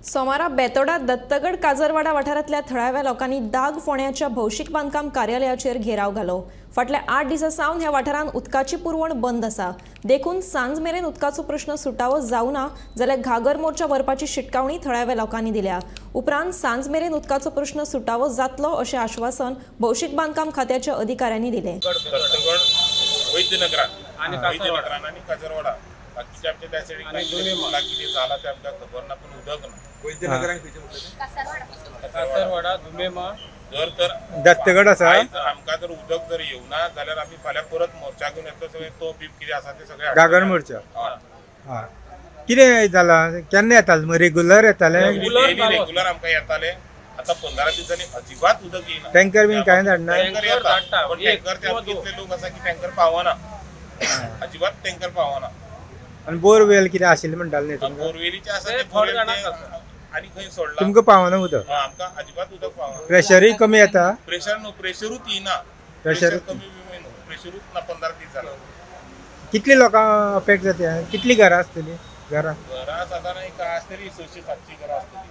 सोमारा बेतोडा दत्तगड काजरवाडा वाठारांतल्या थळाव्या लोकांनी दाग फोंड्याच्या भौशीक बांदकाम कार्यालयाचेर घेराव घालो. फाटल्या 8 दिसां सावन ह्या वाठारांत उदकाची पुरवण बंद आसा. देखून सांज मेरेन उदकाचो प्रश्न सुटावो जावना जाल्यार घागर मोर्चा व्हरपाची शिटकावणी थळाव्या लोकांनी दिल्या. उपरांत सांज मेरेन उदकाचो प्रश्न सुटावो जातलो अशें आश्वासन भौशीक बांदकाम खात्याच्या अधिकाऱ्यांनी दिलें. बाकीचे आमचे त्या सायडीक कितें जाला तें आमकां खबर ना, पूण उदक ना. कासरवाडा दुमेमा जर तर दत्तगड आसा आमकां जर उदक जर येवना जाल्यार आमी फाल्यां परत मोर्चा घेवन येतलो. सगळें तो बीप कितें आसा तें सगळें घागर मोर्चा. हा, कितें जाला, केन्ना येताले? रेगुलर येताले, रेगुलर आमकां येताले. आतां 15 दिसांनी अजिबात उदक येयना. टँकर बीन कांय धाडना. टँकर येता पण टँकर ते कितले लोक आसा की टँकर पावना, अजिबात टँकर पावना. आनी बोरवेल कितें आशिल्लें म्हणटालें न्ही तुमकां? बोरवेलीचे आसा ते थोडे जाणांक आनी खंय सोडला. तुमकां पावना उदक? आमकां अजिबात उदक पावना. प्रेशरूय कमी येता? प्रेशर न्हू, प्रेशरूच येना. प्रेशर कमी न्हू, प्रेशरूच ना. 15 दीस जाला. कितली लोकां अफेक्ट जाता? कितली घरां आसतली? घरां घरां सादारण एक आसतली 600-700 घरां आसतली.